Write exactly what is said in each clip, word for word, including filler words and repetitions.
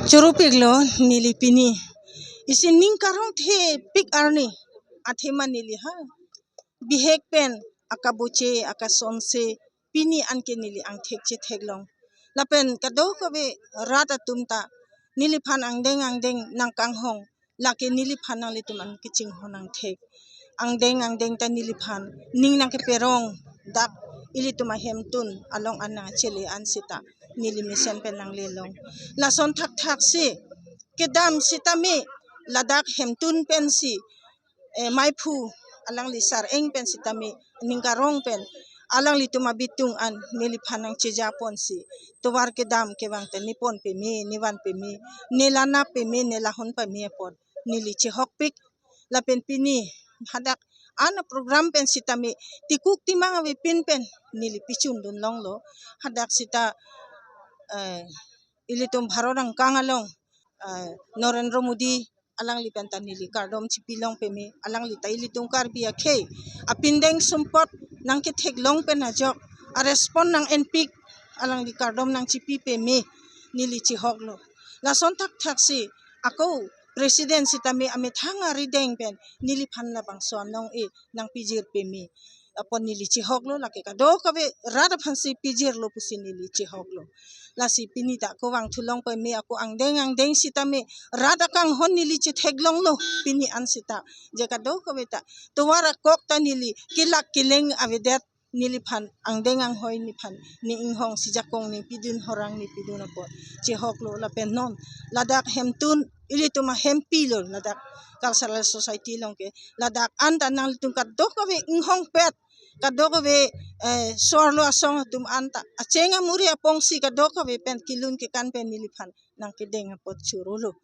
Choro piklo neli pini. Isi ning karong thepik arni. Athema neli ha bihek pen akaboche, akasonse, pini anke neli angthek chetheklong. Lapen kadokave rat atum ta neliphan angdeng angdeng nangkanghong. Lake neliphan nanglitum an kachinghon angthek. Angdeng angdeng ta neliphan ning nangkeperong, dak ilitum ahemtun along an nangchele an seta neli mesen pen nanglelong. Lason thakthak si kedam sitame ladak hemtun pensi, eh, maiphu alangli Sar-eng pen sitame ning karong pen alanglitum abitung an neliphan nangchejaponsi tovar kedam kevang ta nepon peme, nevan peme, nelanap peme, nelahon peme apot neli chehokpik. Lapen pini hadak an program pen sitame tikuk timang avepin pen neli pichundun longlo. Hadak seta, eh, ilitum Bharat angkang along, eh, Narendra Modi alangli pen ta neli kardom chipilong peme, alangli ta ilitum Karbi akhei apindeng sumpot nangketheklong pen ajok arespond nang-enpik, alangli kardom nangchipi peme neli chehoklo. Lason thakthak si ako president sitame amethang arideng pen neliphan labangso anong-e nangpijir peme apot neli chehoklo, lake kadokave rat aphansi pijirlo pusi neli chehoklo. Lasi pini ta ako vangthu long peme, ako angdeng angdeng sitame rat akanghon neli chetheklonglo pini an seta. Je kadokave ta tovar akok ta neli kelak keleng avedet, neliphan angdeng anghoi nephan ne inghong si jakong nepidun, horang nepidun apot chehoklo. Lapen non ladak hemtun ilitum ahempilo, ladak Cultural Society along ke ladak an ta nanglitum kadokave inghongpet, kadokave, eh, so-arlo asong atum an ta acheng amuri apongsi kadokave pen kelun kekan pen neliphan nangkedeng apot chorolo.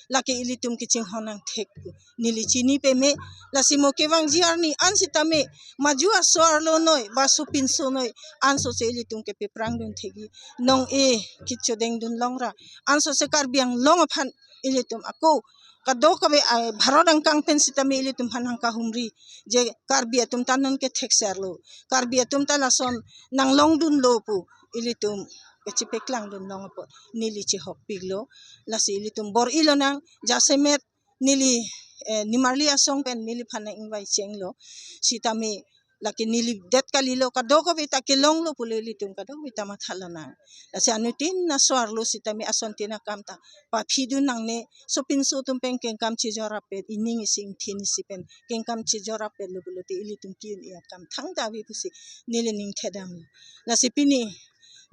Lake ilitum kachinghon angthek pu neli chini peme. Lasi mo kevangji arni an sitame maju aso-arlo noi ba sopinso noi ansose ilitum kepeprangdun thekji. Nong-e kechodengdun longra ansose Karbi Anglong aphan ilitum ako kadokave, ah, Bharat angkang pen sitame ilitum aphan nangkahumri je Karbi atum ta non kethekserlo, Karbi atum ta lason nanglongdunlo pu ilitum kachipeklangdun long apot neli chehokpiklo. Lasi ilitum bor-ilonang, jasemet neli, eh, nimarli asong pen neliphan nang-ingvai chenglo sitame lake neli det kalilo, kadokave ta kelonglo pulo ilitum kadokave ta mathalonang. Lasi anuttin aso-arlo sitame asontin akam ta paphidun nangne, sopinso atum pen kengkam chejor apet, ining isi ingthin isi pen kengkam chejor apetlo pulote ilitum ki-un-e akam thangta ave pusi neli ning thedamlo. Lasi pini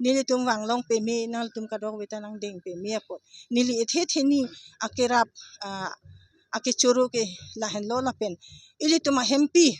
nelitum vanglong peme, nanglitum kadokave ta nangdeng peme apot neli ethe theni akerap, ah, akechoro ke lahenlo. Lapen ilitum ahempi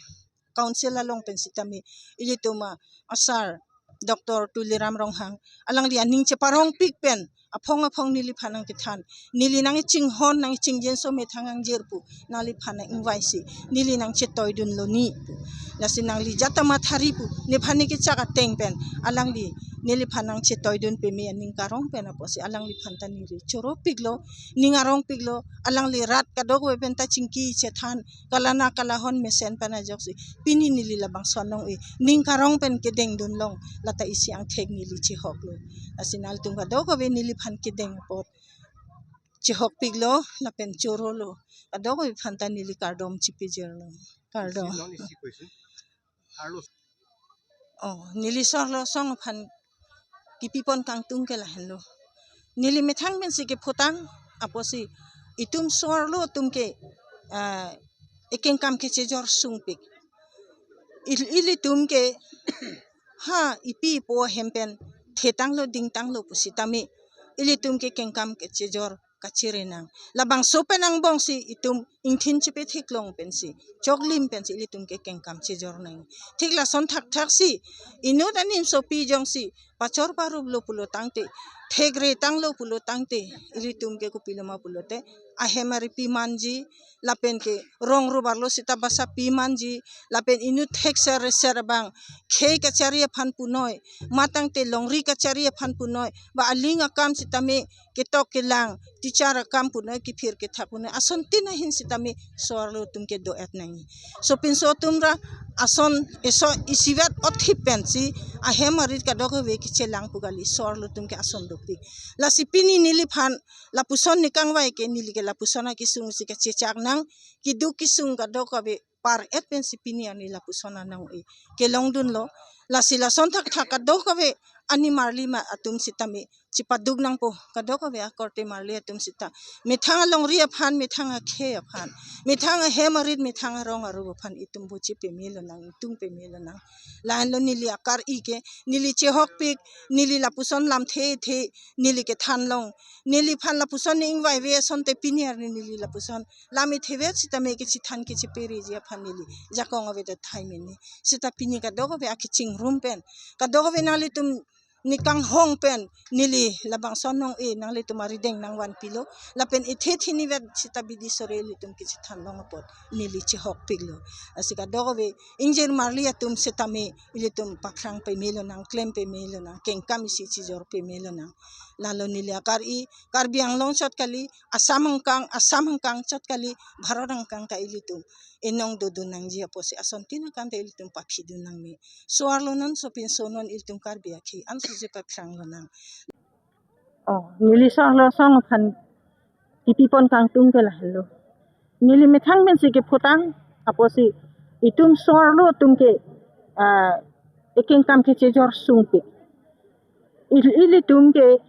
council along pen sitame ilitum, ah, asar Doctor Tuliram Ronghang alangli aning cheparongpik pen aphong aphong neliphan nangkethan, neli nangchinghon nangchingjinso methang angjir pu nangliphan nang-ingvaisi neli nangchetoidunlo ni pu. Lasi nangli jatama thari pu nephan ne kechak ateng pen alangli neliphan nangchetoidun peme aning karong pen apotsi alangliphan ta neli choropiklo, ning arongpiklo, alangli rat kadokave pen ta chingki chethan, kalana kalahon mesen pen ajoksi pini neli labangso anong-e ning karong pen kedengdun long, lata isi angthek neli chehoklo. Lasi nanglitum kadokave neliphan kedeng apot chehokpiklo lapen chorolo, kadokave aphan ta neli kardom chipijirlo. Kardom. Isi non isi question. Arlo. Oh, neli so-arlo asong aphan kipipon kangtung ke lahenlo. Neli methang pensi kephotang apotsi itum so-arlo atum ke, ah, ekengkam kechejor sungpik. Il-, ilitum ke ha ipi ipo ahem pen thetanglo dingtanglo pusitame ilitum ke kengkam kechejor kachiri nang. Labangso pen angbongsi itum ingthin chipetheklong pensi, choklim pensi ilitum ke kengkam chejor nang. Thik lason thakthaksi inut animsopi jongsi pachor paruplo pulo tangte, thekre tanglo pulo tangte, ilitum ke kopiloma pulote ahem aripi manji, lapen ke rong rubarlo seta basa pi manji, lapen inut thekser reser abang khei kachari aphan punoi, matangte longri kachari aphan punoi, ba aling akam sitame ketok kelang, teacher akam punoi, kephir kethak punoi, asontin ahin sitame so-arlo atum ke do-et nangji. Sopinso atum ra Ason eso isivet othip pensi ahem arit kadokave kechelang pu kali, so-arlo atum ke ason dopik. Lasi pini neliphan lapuson ne kangvai ke, neli ke lapuson akesung si kachechak nang, keduk kesung kadokave par-et pensi pini arni lapuson anong-e kelongdunlo. Lasi lason thakthak kadokave animarli ma atum sitame chepaduk nangpo, kadokave akorte marli atum sita. Methang alongri aphan, methang akhei aphan, methang ahem arit, methang arong aru aphan itum buchi pemelo nang, itum pemelo nang. Lahenlo neli akar-i ke, neli chehokpik, neli lapuson lamthe the, neli kethan long, neliphan lapuson ne ingvaive asonte pini arni neli lapuson lam ithevet sitame kechethan kechepereji aphan neli jakong avedet thai meni. Sita pini kadokave akechingrum pen, kadokave nanglitum ne kanghong pen neli labangso anong-e nanglitum arideng nangvanpilo. Lapen ethe thinivet sita bidi sore ilitum kechethan long apot neli chehokpiklo. Lasi kadokave ingjir marli atum sitame ilitum paphrang pemelo nang, klem pemelo nang, kengkam isi chejor pemelo nang. Lalo neli akar-i, Karbi Anglong chot kali, Assam angkang, Assam angkang chot kali, Bharat angkang ta ilitum enong dodun nangji apotsi asontin akam ta ilitum paphidun nangme. So-arlo non, sopinso non, ilitum Karbi akhei ansose paphranglo nang. Oh, neli so-arlo asong aphan kipipon kangtung ke lahenlo. Neli methang pensi kephotang apotsi itum so-arlo atum ke, ah, ekengkam kechejor sungpik. Il-, ilitum ke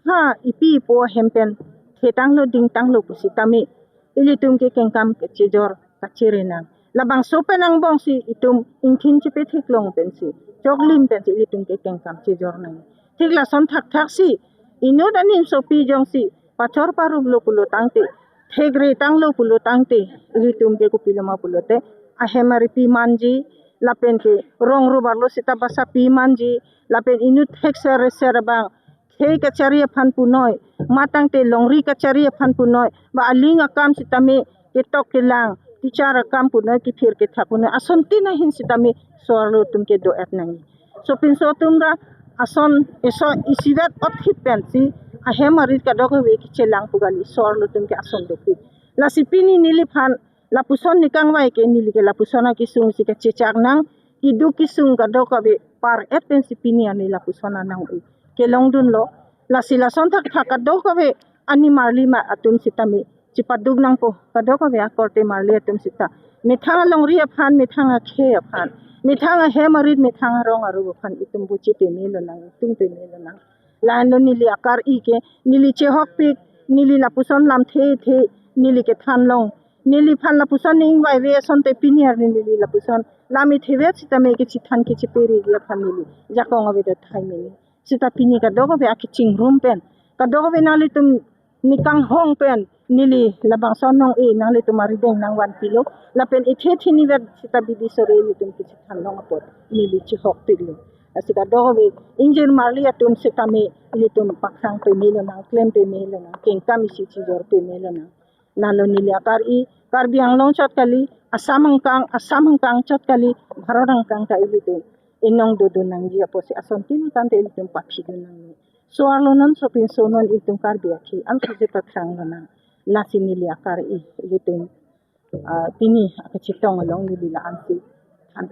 ha ipi ipo ahem pen thetanglo dingtanglo pusitame ilitum ke kengkam kechejor kachere nang. Labangso pen angbongsi itum ingthin chepetheklong pensi, choklim pensi ilitum ke kengkam chejor nang. Thik lason thakthaksi inut anim sopi jongsi pachor paruplo pulo tangte, thekre tanglo pulo tangte, ilitum ke kopiloma pulote, ahem ari pimanji, lapen ke rong rubarlo sita basa pimanji, lapen inut thekser reser abang khei kachari aphan punoi, matangte longri kachari aphan punoi, ba aling akam sitame ketok kelang, teacher akam punoi, kethir kethak punoi, asontin ahin sitame so-arlo atum ke do-et nangji. Sopinso atum ra ason eso isivet othip pensi ahem arit kadokave kechelang pu kali, so-arlo atum ke ason dopik. Lasi pini neliphan lapuson ne kangvai ke, neli ke lapuson akesung si kachechak nang, keduk kesung kadokave par-et pensi pini arni lapuson anong-e kelongdunlo. Lasi lason thakthak kadokave animarli ma atum sitame chepaduk nangpo, kadokave akorte marli atum sita. Methang alongri aphan, methang akhei aphan, methang ahem arit, methang arong aru aphan itum buchi pemelo nang, itum pemelo nang. Lahenlo neli akar-i ke, neli chehokpik, neli lapuson lamthe the, neli kethan long. Neliphan lapuson ne ingvaive asonte pini arni neli lapuson lam ithevet sitame kechethan kechepereji aphan neli jakong avedet thai meni. Sita pini kadokave akechingrum pen, kadokave nanglitum ne kanghong pen neli labangso anong-e nanglitum arideng nangvanpilo. Lapen ethe thinivet sita bidi sore ilitum kechethan long apot neli chehokpiklo. Lasi kadokave ingjir marli atum sitame ilitum paphrang pemelo nang, klem pemelo nang, kengkam isi chejor pemelo nang. Lalo neli akar-i, Karbi Anglong chot kali, Assam angkang, Assam angkang chot kali, Bharat angkang ta ilitum enong dodun nangji apotsi asontin akam ta ilitum paphidun nangji. So-arlo non, sopinso non, ilitum Karbi akhei ansose paphranglo nang. Lasi neli akar-i, ilitum, ah, pini akachetong along neli la-ansi than.